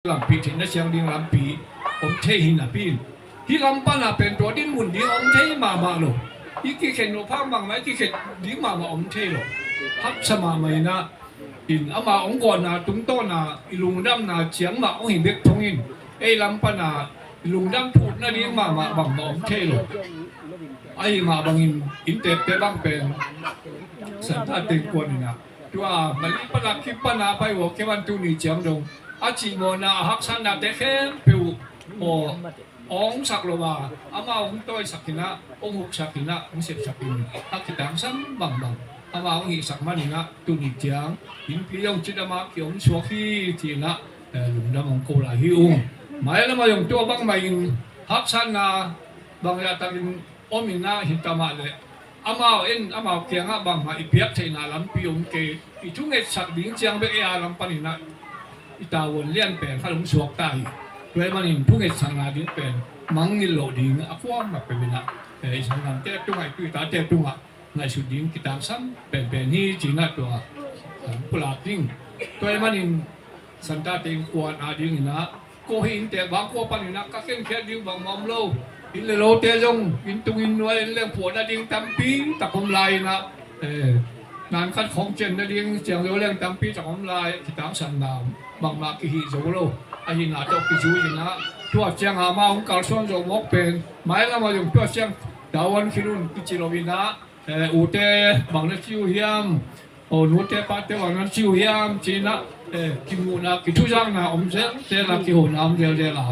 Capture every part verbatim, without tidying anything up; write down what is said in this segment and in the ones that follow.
lampi theihna siang ding lampi om thei hi napi in, hih lam pana pen tua dinmun ding om thei mahmah lo. I kikhen lo phang bangmah i kikhen ding mahmah om thei lo. Haksa mahmah inah in ama hong guahna tungtawna i lungdamna ciang mah hong hi bek thongin ei lam pana i lungdam phutna ding mahmah bangmah om thei lo. Ahi mah bangin inntekte bang pen Santa Teng Kuan inah tua Mali pana kip pana pai uh a kevan tuni ciang dong a cihmawhna a haksatnate khempeuh aw awng sak lo a, amau hong tawisak inah, hong huksak inah, hong sepsak in a kitangsam bangbang amau hong hihsak man inah tuni ciang innpi hong cidam a ki-om suak hi ci inah lungdam hong ko lai hi ung. Mailam a zong tua bangmah in haksatna bangzahtakin om inah hi tamah leh amau in amau kiangah bangmah i piak theihna lampi om kei. I thungetsak ding ciang bek ei a lam paninah i tavuan lian pen khat hong suak ta hi. Tua ahih manin thungetsakna ding pen mangngilh loh ding a kuamah peuh inah i sanggamte tungah i tuitate tungah ngaihsut ding kitangsam penpen hi ci inah tua pulak ding. Tua ahih manin Santa Teng Kuan a ding inah ko hih inntek bang kua paninah ka khenkhiat ding bangmah om lo. Inn le lote zong inn tung inn nuai inn leng phuahna ding tampi tak om lai inah, nan khat khawng cian nading ciang zo leng tampi tak om lai. Kitangsam na bangmah kihih zo lo. Ahihna tawh kizui inah tua ciang ama hong kalsuan zo mawk pen mailam a zong tua ciang tavuan khin un kici lo inah, ute bang na ci uh hiam? Aw nute pate bang na ci uh hiam ci inah kimuhna kithuzakna om zelzel a, kihona om zelzel a,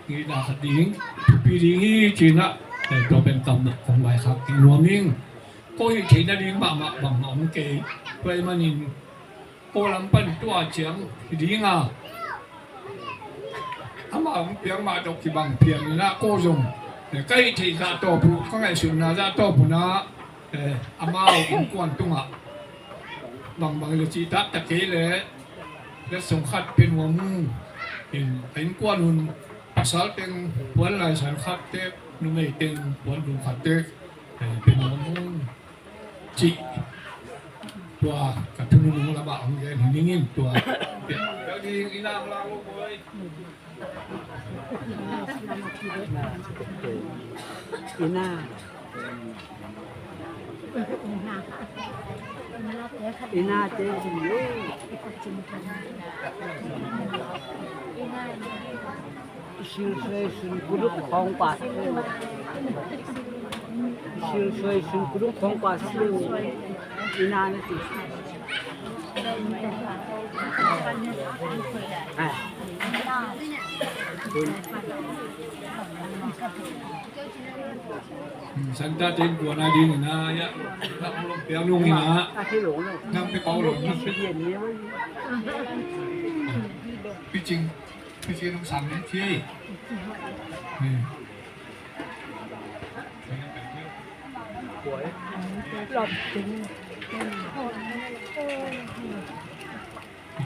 ngihna khat ding thupi ding hi ci inah tua pen kam kong vaikhak kik nuam ing. Ko hih theihna ding mahmah bangmah om kei. Tua ahih manin ko lam pan tua ciang hi ding a, amau hong piak mah tawh kibang pian inah ko zong ka hih theih zah tawp uh, ka ngaihsutna zah tawp uh nah amau innkuan tungah bangbang le cihtak ta kei leh letsong khat pia nuam ung. In a innkuan un pasal teng puan laisan khat tek, numei teng puan dum khat tek pia nuam ung. Cih tua ka thunung lamah hong gen hi ning in tua. Ina. Ina te. Silsuai sun kuduk khawng pa. Silsuai sun kuduk khawng pa. Ina na ti. Santa Teng Kuan a ding ina ya. Piang nung ina. Nang pe pau lo nang pe. Picing. Picing nung sang nung ci.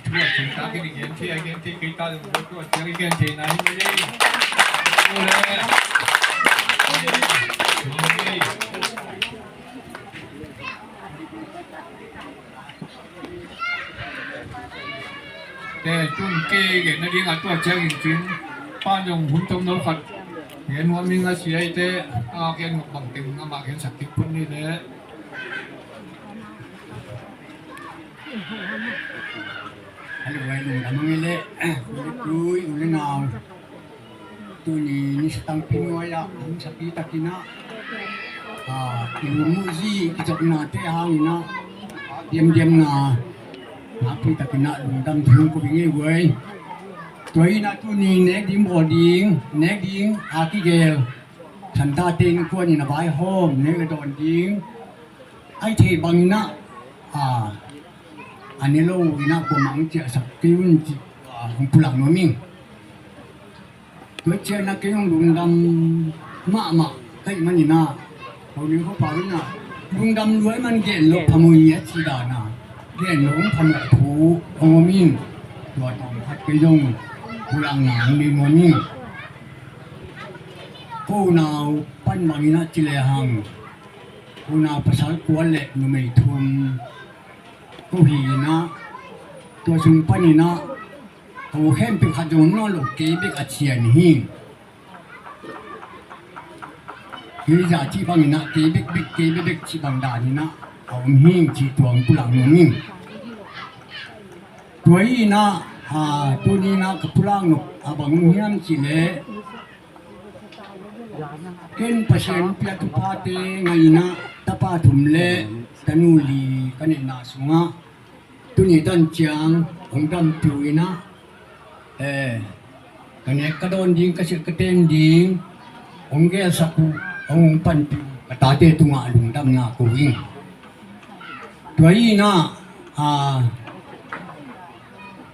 Tua cin ta kini gen thei a gen thei kei ta zong tua ciang i gen thei na hi mei. Ule. Te tun kei gen na ding a tua ciang in cin pan zong hun tom no khat gen nuam ing a sia i te a gen nuam bang teng amah gen sak tik phun ni le. Hello, hello, lamang ile. Ule tui, ule nau. Tuni ni satang pinuai ah, ang sapi takin ah. Ah, ilumuzi kicoknate hangin ah. Diamdiam na. Napi takin ah, lungdam thung ko bingi guai. Tua in ah tuni nek ding bawl ding, nek ding, a kigel. Santa Teng Kuan in a vaihawm, nek le dawn ding. Ai thei bangin ah, a, a ne lo in ah kuamah hong ciahsak kei un ci, a, hong pulak nuam ing. Tua ciangin ah kei hong lungdam mahmah ka hih manin ah, ho ning ho pau in ah, lungdam luai man gen lo phamawh hi a ci dan a, gen lo hong phamawh thu hong om in. Tua tawm khat kei zong pulakna hong nei nuam ing. Ko unau pan bangin ah ci lehang, unau pasal kua le numei thum ko hi in ah, tua sung panin ah Ko khempeuh khat zong om nawn lo, kei bek a thian hi. Hih zah cih bangin ah kei bekbek, kei bekbek cih bang danin ah a om hi cih tua hong pulak nuam ing. Tua hi in ah, a, tuni in ah ka pulak nop a bang hiam cih leh, ken Pasian pia tuphate ngah in ah tapa thum le tanu li ka neihna sungah tuni tan ciang hong dampi uh in ah, eh, ka nek ka dawn ding, ka silh ka ten ding hong gelsak uh, hong panpih uh ka tate tungah lungdamna ko ing. Tua hi in ah, a,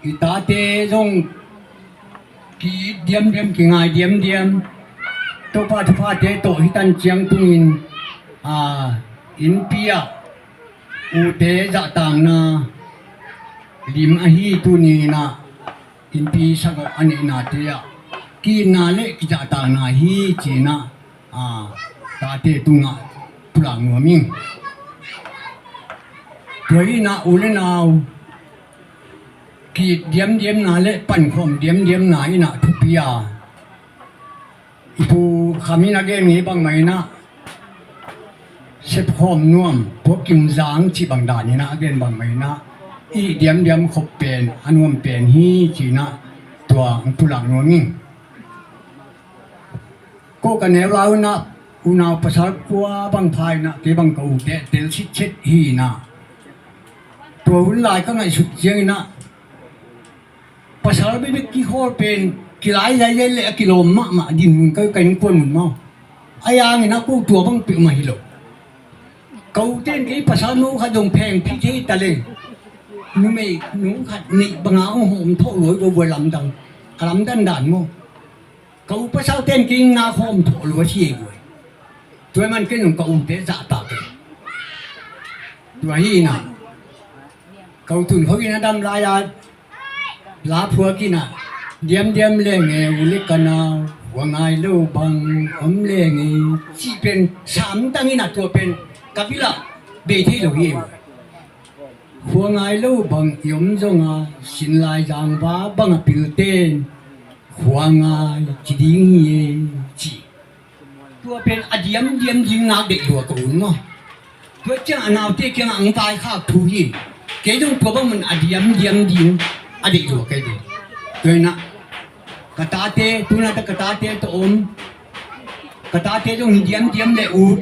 i tate zong ki-it diamdiam, kingai diamdiam. Topa thuphate tawh hih tan ciang tungin, a, innpi ah ute zahtakna lim ahi tuni in ah innpi sagawh a neihnate ah ki-itna le kizahtakna hi ci-in ah, a, tate tungah pulak nuam ing. Tua hi in ah u le nau ki-it diamdiamna le pankhawm diamdiamna in ah thupi a, i Pu Kham in a gen hi bangmah in ah, sepkhawm nuam, puakim zang cih bang danin ah a gen bangmah in ah, i diamdiam khop pen a nuam pen hi ci-in ah tua hong pulak nuam ing. Ko ka neu lai un ah unau pasal kua bang pha in ah kei bang ka ute tel sitset hi in ah, tua hun lai ka ngaihsut ciangin ah pasal bekbek kikhawl pen kilai zaizai le a kilawm mahmah dinmun ka, ka innkuan mun maw. A yang in ah ko tua bang peuhmah hi lo. Ka ute in kei pasal no khat zong phengphi thei ta leng, numei no khat neih banga hong hawm thawh lua hi ko, lamdang, a lamdang dan maw. Ka u pasalte in kei na khawm thawh lua hi ei guai. Tua man kei zong ka ute zahtak ei. Tua hi in ah ka u Tun Kho in a dam lai-a la phuak in ah, diamdiam leng e u le ka nau, khua ngai lo bang om leng e, cih pen samtang in ah tua pen ka vil ah bei thei lo hi ei guai. Khua ngai lo bang i om zonga, sin lai zangva bang a pilte in khua ngai ci ding hi e, ci. Tua pen a diamdiam ding nak deih lua ka un maw. Tua ciang a naute kiangah ang vaikhak thu hi. Kei zong tua bang mun a diamdiam ding a deih lua kei ve. Tua in ah ka tate, tuna ta ka tate tawh om. Ka tate zong hi diamdiam le ut.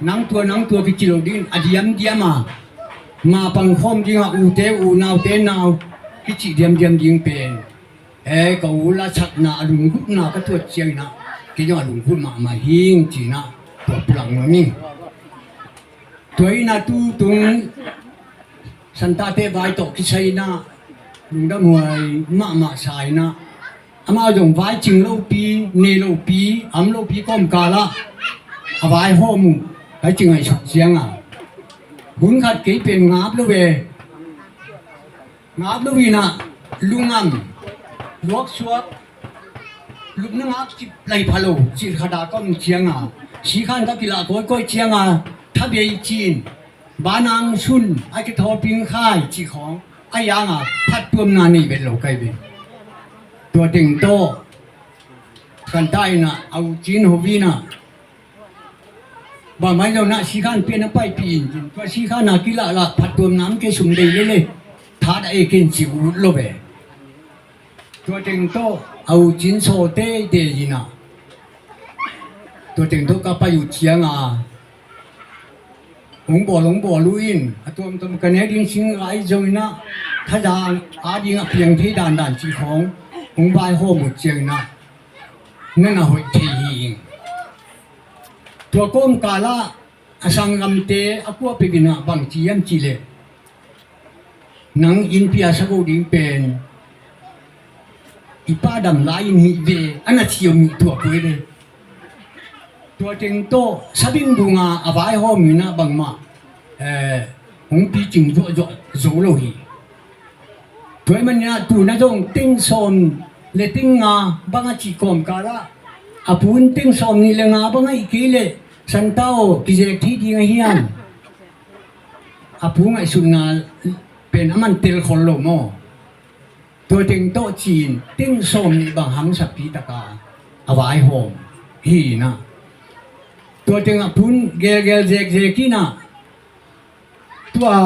Nang tua, nang tua kici lo dingin a diamdiam a, ma pangkhawm dingah ute u, naute nau kici diamdiam ding pen, e, ka u lasakna a lunggulhna ka tuat ciangin ah kei zong a lunggulh mahmah hing ci-in ah tua pulak nuam ing. Tua hi in ah tutung Santate vai tawh kisai in ah lungdamhuai mahmah sa in ah, amau zong vai cing lopi, nei lopi, am lopi kawmkal ah a vaihawm uh ka ci ngaihsut ciangin, hun khat kei pen ngap lo ve. Ngap lo in ah lungam, luaksuak, lupna ngak cip lai pha lo cih khat ah ka om ciangin, sikhan ka kilah kawikawi ciangin, thabei cin, banang sun, a kithawping khai cih khawng a yang a phattuamna nei vet lo kai ve. Tua teng tawh kan ta in ah a u Cin Ho in ah, bangmah in zong na sikhan pian a paipih in, tua sikhan a kilah lah phattuamna om kei, sum dei lele, tha dah e ken ci ut lo ve. Tua teng tawh a u Cin Saw teitei in ah, tua teng tawh ka pai uh ciangin hong bawl, hong bawl uh in, a tuamtuam ka nek ding sing lai zong in ah, thaza a ding a piang thei dandan cih khawng hong vaihawm uh ciangin ah, na na hoih thei hi ing. Tua kawmkal ah a sanggamte a kuapeuh in ah bang ci hiam cih leh, nang innpi a sa go ding pen i pa dam lai in hih ve, a na ci om hi, tua koi ve. Tua teng tawh sabing bunga a vaihawm in ah bangmah, eh, hong picing zuahzuah zo lo hi. Tua ahih manin ah tu-in ah zong teng sawm le teng nga bang a cih kawmkal ah, a pu in teng sawm nih le nga bang ahih kei leh, Santa aw, kizek thei ding a hiam? A pu ngaihsutna pen a man tel khol lo maw. Tua teng tawh ci-in teng sawm nih bang hangsapi taka a vaihawm hi inah, tua tengah phun gelgel zekzek inah, tua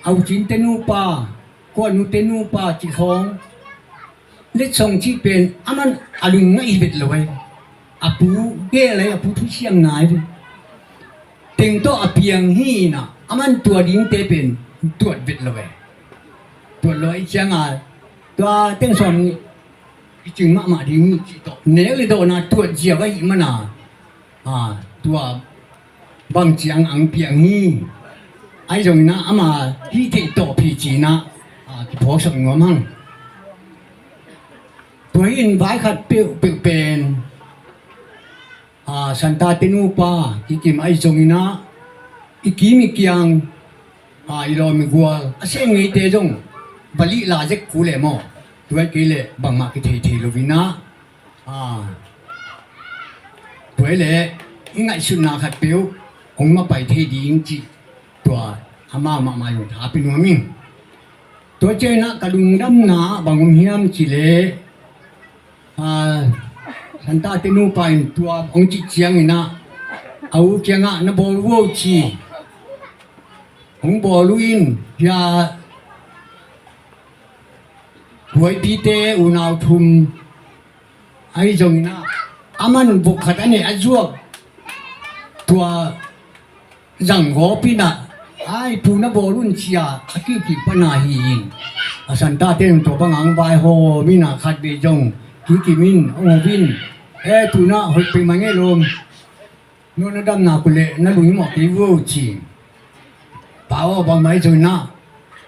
a ucin te nupa, kuanu te nupa cih khawng letsong cih pen aman a lung ngaih vet lo ai. A pu gel ai, a pu thusiam nai ve. Teng tawh a piang hi inah aman tua dingte pen tuat vet lo ai. Tuat lo ai cianga tua teng sawm nih i cing mahmah ding hi cih tawh nek le dawhna tuat ziau ahih mana, a, tua bang ciang ang piang hi. Ahi zongin ah ama hih theih tawh phi ci-in ah, a, kiphawksak nuam hang. Tua hi in vai khat peuhpeuh pen, a, Santa te nupa kikim ahi zongin ah i kim i kiang, a, i lawm i gual a seng ngeite zong va lihla zek kul e maw. Tua hi kei leh bangmah kithei thei lo inah, a, tua hi leh i ngaihsutna khat peuh hong mapai thei ding cih tua amau mahmah zong tha pia nuam ing. Tua ciang inah ka lungdamna ah bang om hiam cih leh, a, Santa te nupa in tua hong cih ciang inah a u kiangah na bawl uh o ci. Hong bawl uh in hia Huaipite unau thum ahi zongin ah aman vok khat a neih a zuak tua zang gawp inah, ai, pu na bawl un ci-a a kihkik pana hi in, a Santa te in tua banga hong vaihawm inah khat vei zong kikim in hong hop in, e, tu-in ah hoih peuhmah ngei lawm. No na damna kul leh na lunghimawh kei uh o ci. Pa aw, bangmah ahi zongin ah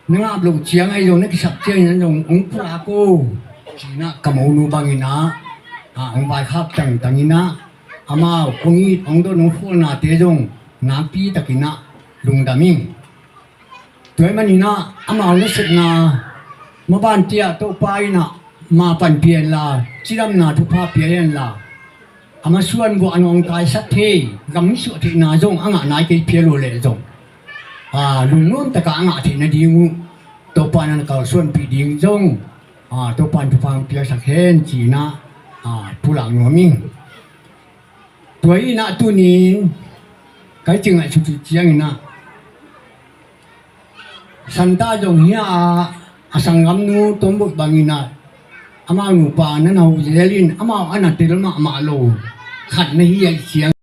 na ngap loh ciang ahi zong, na kisap ciangin ah zong hong pulak o ci-in ah ka monu bangin ah, a, hong vaikhak tangtang inah amau hong it hong don hong khualnate zong nakpi takin ah lungdam ing. Tua ahih manin ah amau nasepna maban ciang Topa in ah ma panpih hen la, cidamna thupha pia hen la, a masuan vuah a nawngkaisak thei, gam suah theihna zong a ngah nai kei phial uh leh zong, a, lungnuam takah a ngah theih nading uh Topa in ah na kalsuanpih ding zong, a, Topa in thupha hong piaksak hen ci-in ah, a, pulak nuam ing. Tua hi inah tuni-in ka hih ci ngaihsut uh ciangin ah Santa zong hia a, a sanggamnu Tomboih bangin ah amau nupa na na ho zel in, amau a na tel mahmah lo khat na hi ahih ciang